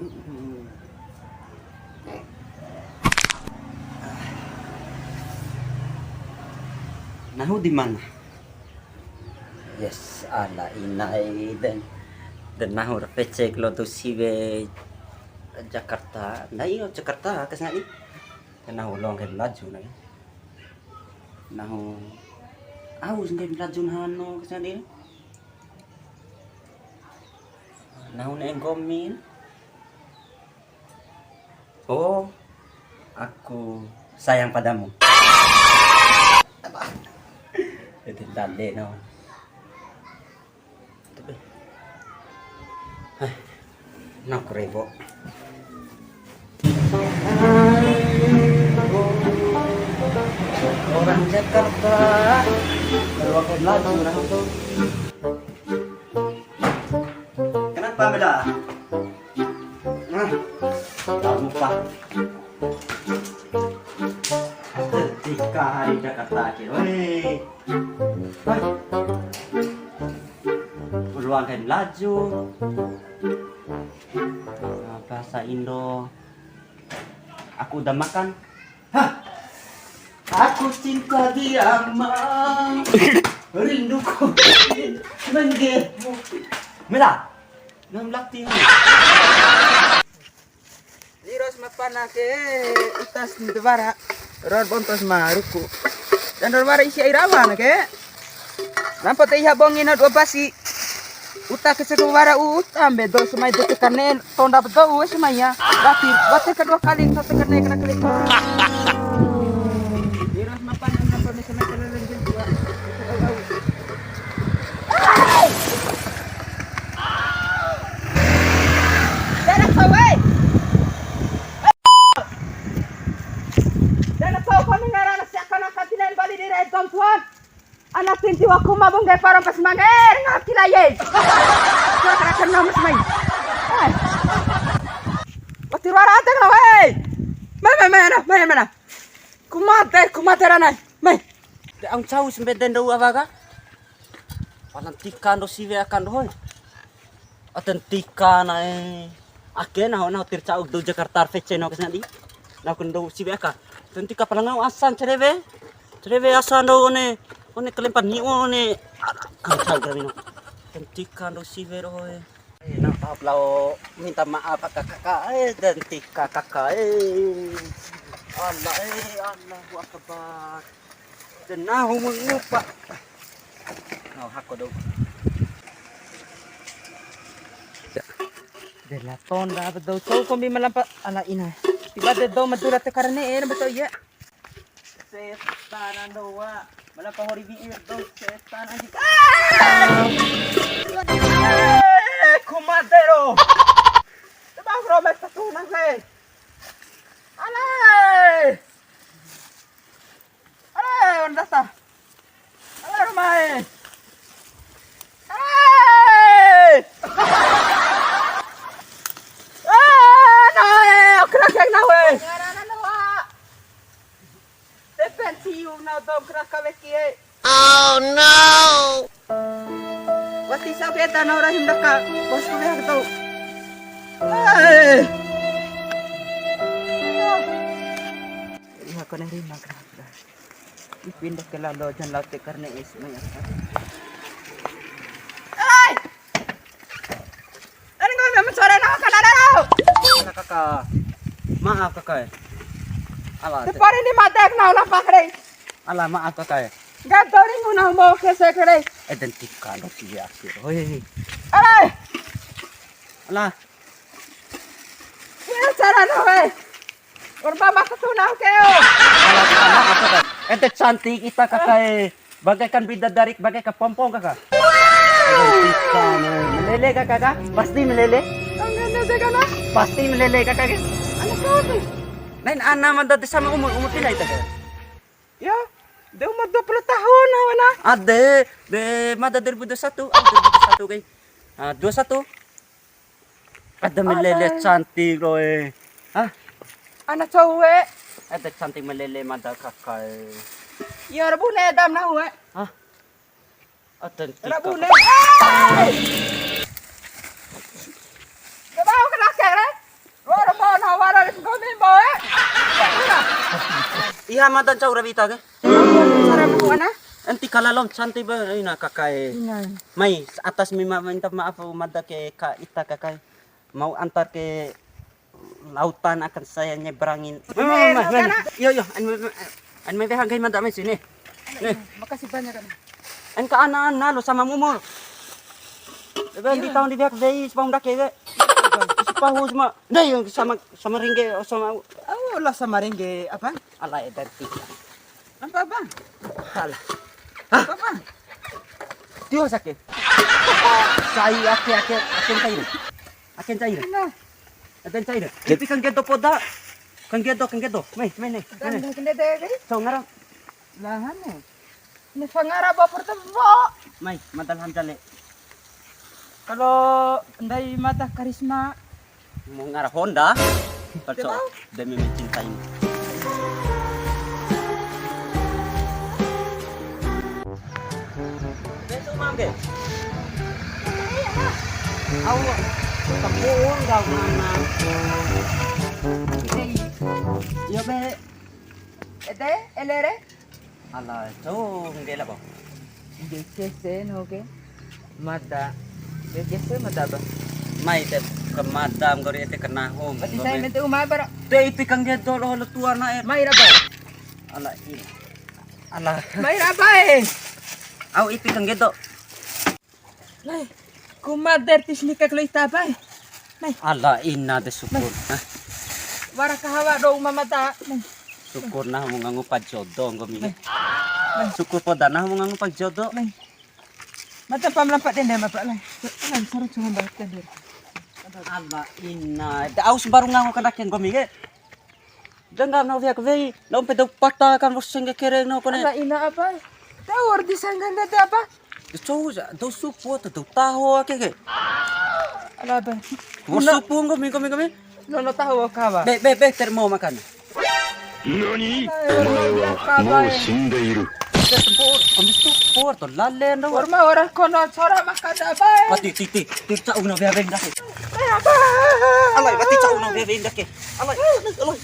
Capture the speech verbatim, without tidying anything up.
Nahu di mana? Yes, ala ina e, dan, dan nahu ra pecek lo tu siwe Jakarta. Ndai Jakarta, ke sini. Dan nahu lo nggahi Melaju na. Nahu au nggahi Melaju na hanu, ke sini. Nahu ne'e nggomi. Oh, aku sayang padamu. Ede ndede no. Heh, nak rebo. Orang Jakarta, keluarkan lagu orang. Kenapa beda? Nah, tak lupa. Ketika hari Jakarta akhir, weh. Hah? Ruang kain laju. Nah, bahasa Indo. Aku udah makan. Hah? Aku cinta dia, Ma. Rinduku menggebu. Mela. Nam lati. Liros ma pana ke utas di wara. Ror bontos ma ruku. Dan ror wara isi air awan ke. Nampo te iha bongi na dua basi. Uta ke seru wara uta mbe do semai de tekane tonda bedo uwe semai ya. Wati, wati kedua kali so tekane kena kali. Liros ma pana nampo ni semai kena lenjen dua. Dana tau, wei. Dana tau, kami ngarana si akan-akan tinen bali di Redon, Tuan. Ana tinti waku ma bungge parong pas mangger, ngarti la ye. Kira-kira kenal mas mai. Eh. Wati ruara ate kena, wei. Mai, mai, mai, ana, mai, mai, ana. Kumate, kumate rana. Mai. De au ncau sambede ndou awa ka. Pala ntika ndo siwe akan doho e. Ade ntika na e. Ake naho, naho tirca'u dou Jakarta fece naho kesana di. Naho ke ndou siwe aka. Ade ntika pala ngau asa cerewe. Cerewe asa ndo one, one kalempa ni'u one. Kantau kami no. Ade ntika ndo siwe doho e. Eh, na maaf lao minta maaf aka kaka e, ade ntika kaka e. Allah e, Allahu Akbar. De nahu mu ngupa. Nahu hako dou. De la tonda ba dou cou kombi ma lampa ala ina. Tiba de dou Madura te karane er beto iya. Setan andoa. Ma lampa hori bi'ir dou setan anjing. Eh, kumadero. Tebang robek tetunang le. Alai. Alai, ondasa. Alai, rumae. Alai. Ah, nae, okra keng nawe. Tepen siu na dom kra ka weki e. Oh no. Wati sa beta na rahim daka. Bosku ya gitu. Eh. Iha kone rima kra. Ipin deke lalo jan laute karne es maya. Ai. Ari nggomi ma sore nawa ka dada rau. Ala kaka. Maaf kaka e. Ala. Separi ni matek nawa la pakre. Ala maaf kaka e. Nggak dori nguna mau ke sekre. Eh, ade ntika ndo siwe akhir. Hoi. Ai. Ala. Iya, cara nawa e. Korban maka tunang keo. Ala kaka maaf kaka. Ente cantik ita kaka e. Bagaikan bidadari, bagaikan pompong kaka. Melele kaka kaka? Pasti melele. Tangannya saya kena. Pasti melele kaka ke? Anak kau tuh. Lain ana mada de sama umur, umur pila ita kaka? Ya, de umur dua puluh tahun awana. Ade, de mada dua ribu dua puluh satu, ah, dua ribu dua puluh satu kai. Ah, dua satu. Ada melele cantik loe. Hah? Ana cowok. Ada cantik melele mada kaka e. Ya, rebune dam nahu e. Hah? Ada ntika. Rebune. Coba aku kena kere. Iha mada ncau rawi ita ke. Saramu ana. Enti kala lom santai ba ina kakae. Ina. Mai atas mima minta maaf mada ke ka ita kakae. Mau antar ke lautan akan saya nyeberangin. Mai, mai, mai. Iyo, iyo, an mai weha nggahi mada mai sini. Nih. Makasih banyak, Kak. An ka ana ana lo sama mumur. Ebe di tahun di biak dei sepahun dake ke. Sepahun sama. Dei sama sama ringge sama. Oh, lah sama ringge apa? Ala edan ti. Apa, Bang? Ala. Apa, Bang? Tio sake. Sai ake ake ake sai. Ake sai. Nah. Ake sai. Ipi kanggedo poda. Kanggedo kanggedo. Mai mai ne. Mai ne. Kanggedo. So ngara. Lahan ne. Ni fangara ba pertebo. Mai, mada la Hamzah le. Kalau ndai mada Karisma. Mau ngarah Honda. Perso demi mencintaimu. Besok mangke. Au, tepung kau mana? Iya, Be. Ede, elere? Ala, cou nggela, Bang. Nggeke se, no, ke. Mada. Nggeke se, mada, Bang. Mai te ke mada, nggori ete ke nahu. Berarti saya minta uma, Bang. Te ipi kanggedo lo, lo tua na, e. Mai, Rabai. Ala, i-, ala. Mai, Rabai. Au ipi kanggedo. Lai, ku mader tis nika kalo ita, Bai. Lai. Ala ina de syukur. Hah? Wara kahawa do uma mada. Lai. Syukur nahu mu ngangu pa jodo nggomi. Lai. Lai. Syukur poda nahu mu ngangu pa jodo. Lai. Mada pa melampa dende ma pa lai. Lai, saru cuma balas dende. Ala ina, da au sembaru ngangu kandake nggomi ke. Dengga na wea ku wei, na umpe dou pata kan wa'u sengge kere no kone. Ala ina apa? Tahu arti sangga ndede apa? Cou ja, dou supu atau dou taho ake ke. Ala apa? Wa'u supu nggomi, nggomi, nggomi. Nono taho kawa. Be, be, be, termo makan. Nani? Omae wa mou shindeiru. Kami supu, atau lale ndo. Orma orang kono cora makan apa? Mati, ti, ti, ti, cau na wea wei ndake. Alai, mati cau na wea wei ndake. Alai, alai.